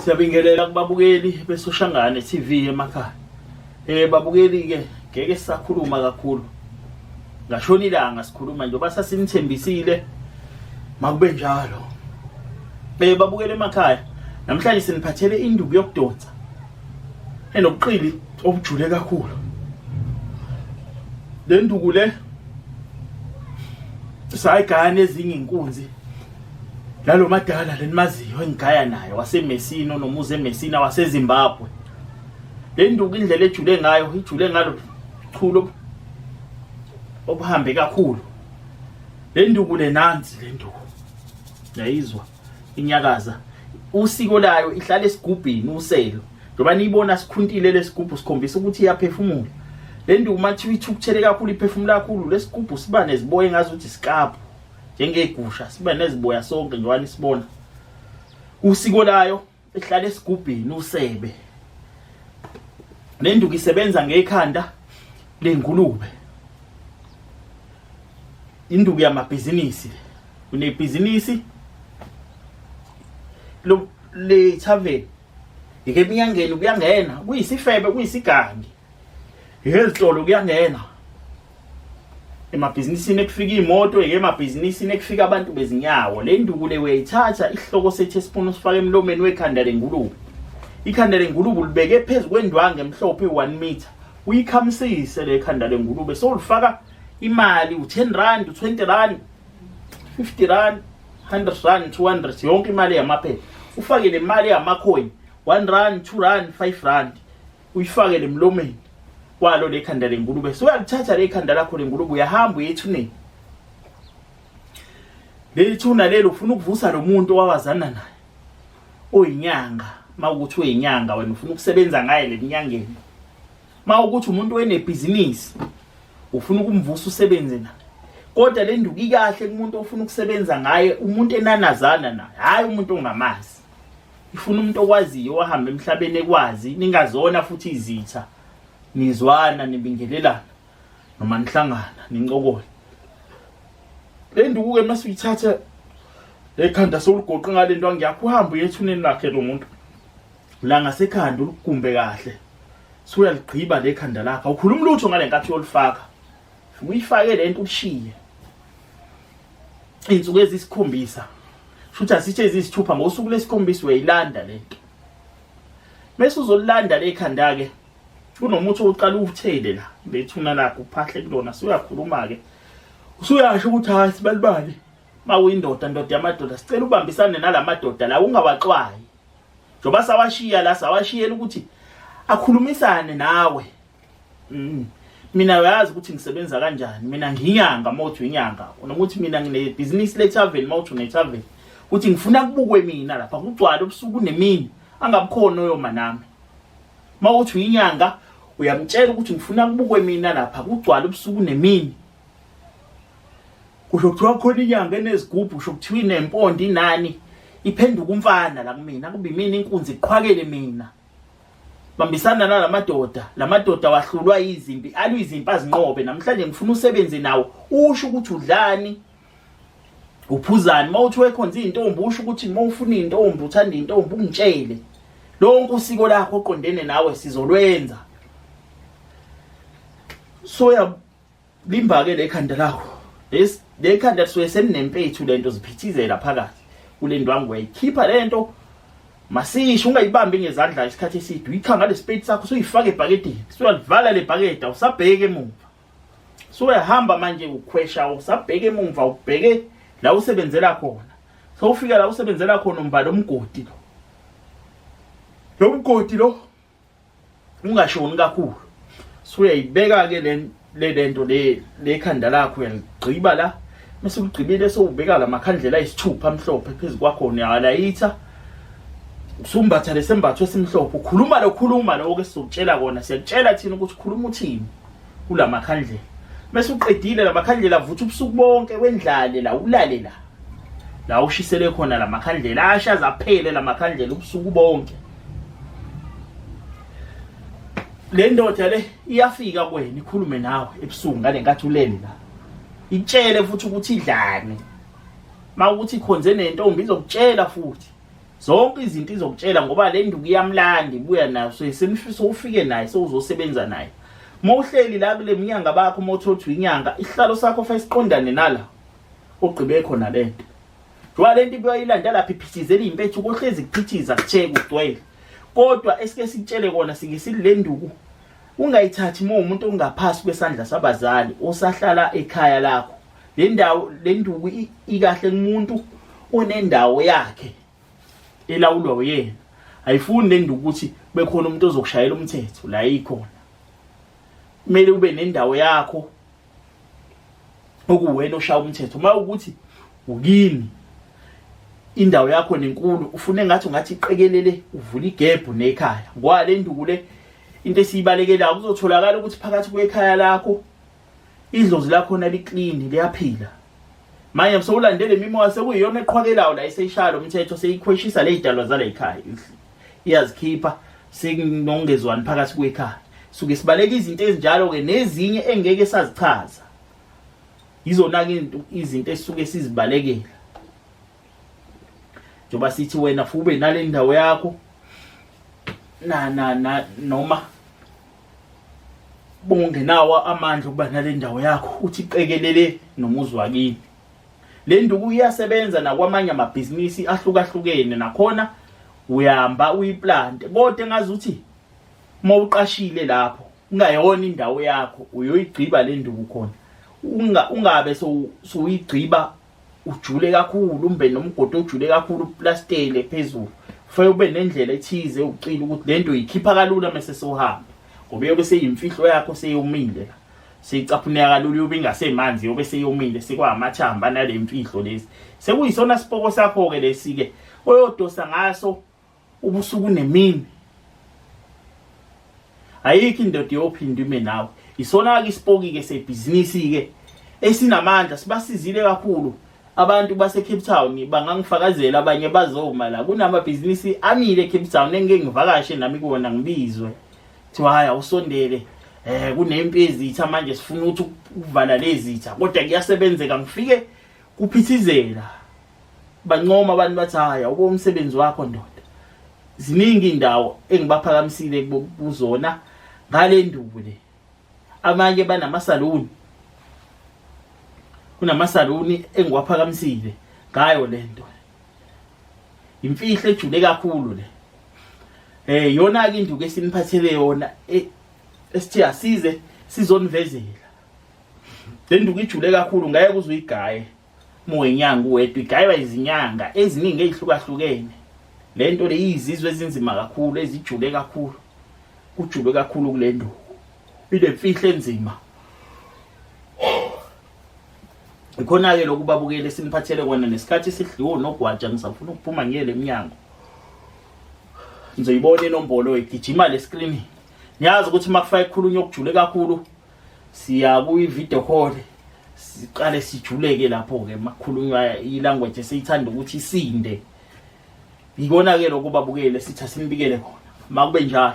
Siyabingelela kubabukeli beSoshangane TV emakhaya. Babukeli ke ngeke sisakhuluma kakhulu. Ngashona ilanga sikhuluma njengoba sasinithembisile makube njalo. Babukeli emakhaya namhlanje siniphathele induku yokudonsa enobuqili obujule kakhulu. Le nduku le sayigaya nezinye inkunzi lalo madala lenimaziyo engigaya naye waseMessina onomuzi eMessina waseZimbabwe. Le nduku indlela ejule ngayo ijule ngalo chulo obuhambe kakhulu. Le nduku le nansi le nduku yayizwa inyakaza usiko layo ihlala esigubhini uselo njengoba niyibona sikhuntile lesigubhu sikhombisa ukuthi iyaphefumula. Le nduku uma kuthiwa ithukuthele kakhulu iphefumula kakhulu lesigubhu siba neziboya engazuthi isikapu njengegusha siba neziboya sonke njengoba nisibona. Usiko layo ihlala esigubhini usebe. Le nduku isebenza ngekhanda lengulube. Induku yamabhizinisi le. Unebhizinisi lo le tavern ike eminyangeni kuyangena kuyisifebe kuyisigangi ezitolo kuyangena emabhizinisini ekufika imoto ike emabhizinisini ekufika abantu bezinyawo. Le nduku le uyayithatha isihloko se-teaspoon usifake emlomeni wekhanda lengulube. Ikhanda lengulube ulibeke phezu kwendwangu emhlophe 1 meter uyikhamisise le khanda lengulube sowulifaka imali u10 rand u20 rand 50 rand 100 rand 200 yonke imali yamaphepha ufake le mali yamacoin 1 rand 2 rand 5 rand uyifake lemlomeni kwalo le khanda lengulube. So uyalithatha le khanda lakho lengulube uyahamba uye ethuneni. Leli thuna lelo ufuna ukuvusa lo muntu owawazana naye oyinyanga. Mawukuthi uyinyanga wena ufuna ukusebenza ngaye leminyangeni. Mawukuthi umuntu wenebhizinisi ufuna ukumvusa usebenze naye. Kodwa le nduku ikahle kumuntu ofuna ukusebenza ngaye, umuntu enanazana naye, hayi umuntu ongamazi. Ifuna umuntu okwaziyo ohamba emhlabeni ekwazi, ningazona futhi izitha, nizwana nibingelelana noma nihlangana nincokole. Le nduku ke mase uyithatha ekhanda sewuligoqe ngale nto angiyakho uhambe uye ethuneni lakhe lo muntu la ngasekhanda uligumbe kahle suyaligqiba le khanda lakho awukhulumi lutho ngale nkathi yolifaka uyifake lento ulishiye insuku ezisikhombisa futhi asithe ezisithupha ngosuku lesikhombisa uyayilanda lento bese uzolilanda le khanda ke kunomuthi oqala uwuthele la lethuna lakho uphahle kulona suyakhuluma ke usuyasho ukuthi hayi sibalibali mawuyindoda ndoda yamadoda sicela ubambisane nalamadoda la ungawaxwayi njoba sawashiya la sawashiyela ukuthi akhulumisane nawe. Mina uyazi ukuthi ngisebenza kanjani. Mina ngiyinyanga mawuthi uyinyanga nokuthi mina nginebhizinisi le-tavern mawuthi une-tavern ukuthi ngifuna kubukwe mina lapha kugcwale ubusuku nemini angabukhona oyoma nami. Mawuthi uyinyanga uyamtshela ukuthi ngifuna kubukwe mina lapha kugcwale ubusuku nemini. Kusho kuthiwa khona inyanga enezigubhu kusho kuthiwa inempondo inani iphenduka umfana la kumina kuba imina inkunzi iqhwakele mina. Bambisana nalamadoda, lamadoda wahlulwa izimpi, alwa izimpi azinqobe. Namhlanje ngifuna usebenze nawo, usho ukuthi udlani, uphuzani. Mawuthi wekhonza izintombi usho ukuthi mawufuna izintombi uthanda izintombi ungitshele. Lonke usiko lakho oqondene nawe sizolwenza. Soya limba-ke le khanda lakho le khanda lisuke selinempethu lento ziphithizela phakathi kule ndwangu uyayikhipha lento masisho ungayibambi ngezandla isikhathi eside uyikha ngale spade sakho usuyifaka ebhakedeni usuyalivala le bhakede awusabheki emuva suyahamba manje ukhwesha usabheke emumva ubheke la usebenzela khona sowufika la usebenzela khona umbala umgodi lo lo mgodi lo ungashoni kakhulu suyayibeka ke le lento le lekhanda lakho uyaligqiba la mase ugqibile sowubeka lamakhandlela ayisithupha amhlophe phezu kwakho uyawalayitha usumbatha lesembatho esimhlophe ukhuluma lokhuluma lokho esizokutshela kona siyakutshela thina ukuthi ukhuluma uthini kulamakhandlela mase uqedile lamakhandlela avutha ubusuku bonke wendlale la ulale la la ushisele khona lamakhandlela asha azaphele lamakhandlela ubusuku bonke. Le ndoda le iyafika kuwena ikhulume nawe ebusuku ngale nkathi ulele la itshele futhi ukuthi idlani mawukuthi ikhonze nentombi izokutshela futhi. Zonke izinto izokutshela ngoba le nduku iyamlanda ibuya nayo, so senifisa ufike naye sewuzosebenza naye. Uma uhleli la kule minyanga bakho, uma uthothi inyanga, isihlalo sakho fanele siqondane nala ogqibe khona lento. Njengoba lento ibuya ilanda lapha iphithizela impethu kohlezi kuphithiza kucheke kugcwele. Kodwa esike sikutshele kona sike sile nduku ungayithathi uma umuntu ongaphasi kwesandla sabazali osahlala ekhaya lakho. Le ndawo le nduku ikahle kumuntu onendawo yakhe elawulwa uyena. Ayifuni le nduku ukuthi kube khona umuntu ozokushayela umthetho la ikhona. Kumele ube nendawo yakho okuwena oshaya umthetho. Uma ukuthi ukini indawo yakho nenkulu ufune ngathi ungathi iqekelele uvula igebhu nekhaya. Ngoba le nduku le into esiyibalekelayo kuzotholakala ukuthi phakathi kwekhaya lakho idlozi lakhona liclean liyaphila. Manje sewulandele imimoya sekuyiyona eqhwakelayo la eseyishaya lo mthetho seyikhweshisa lezidalwa zala ekhaya. Iyazikhipha sekunongezwani phakathi kwekhaya. Suke sibaleka izinto ezinjalo ke nezinye engeke sazichaza. Yizona ke izinto esisuke sizibalekela. Njengoba sithi wena fube nale ndawo yakho na na na noma bungenawo amandla ukuba nale ndawo yakho uthi qekelele nomuzi wakini. Le nduku iyasebenza nakwamanye amabhizinisi ahlukahlukene, nakhona uyahamba uyiplante, kodwa engazuthi uma uqashile lapho ungayona indawo yakho uyoyigqiba le nduku khona, ungabe sowuyigqiba ujule kakhulu, umbe nomgodi ojule kakhulu uplastele phezulu. Kufanele ube nendlela ethize ucile ukuthi le nto uyikhipha kalula mase sewuhamba, ngoba iyobe seyimfihlo yakho seyomile la, seyicaphuneka kalula, iyobe ingasemanzi, iyobe seyomile sekwamathambo anale mfihlo lezi. Sekuyisona sipoko sakho-ke lesi-ke oyodosa ngaso ubusuku nemini. Ayikho indoda iyophinda ime nawe. Isona-ke isipoki-ke sebhizinisi-ke esinamandla, sibasizile kakhulu abantu base-Cape Town, bangangifakazela abanye bazoma la. Kunamabhizinisi amile e-Cape Town engike ngivakashe nami kuwona, ngibizwe kuthiwa hhayi awusondele, kunempi ezitha manje sifuna ukuthi ukuvala lezi zitha, kodwa kuyasebenzeka. Ngifike kuphithizela, bancoma abantu bathi hhayi awubo umsebenzi wakho ndoda. Ziningi iy'ndawo engibaphakamisile kuzona ngale nduku le. Abanye banamasaluni, kunamasaluni engiwaphakamisile ngayo le nto. Imfihlo ejule kakhulu le. Yona-ke induku esiniphathele yona esithi asize sizonivezela. Le nduku ijule kakhulu, ngeke uze uyigaye uma uyinyanga uwedwa, igaywa izinyanga eziningi ezihlukahlukene. Le nto le iyizizwe ezinzima kakhulu, ezijule kakhulu, kujulwe kakhulu kule nduku, inemfihlo enzima. Ikhona-ke lokhu babukele siniphathele kona nesikhathi sidliwe nogwaja. Ngisafuna ukuphuma ngiye le mnyango, nizoyibona inombolo igijima le screen. Niyazi ukuthi uma kufake kukhulunywa okujule kakhulu siya kuyi-video call, siqale sijuleke lapho-ke makukhulunywa i-language esiyithanda ukuthi isinde. Yikona-ke lokhu babukele sithi asinibikele khona, makube njalo.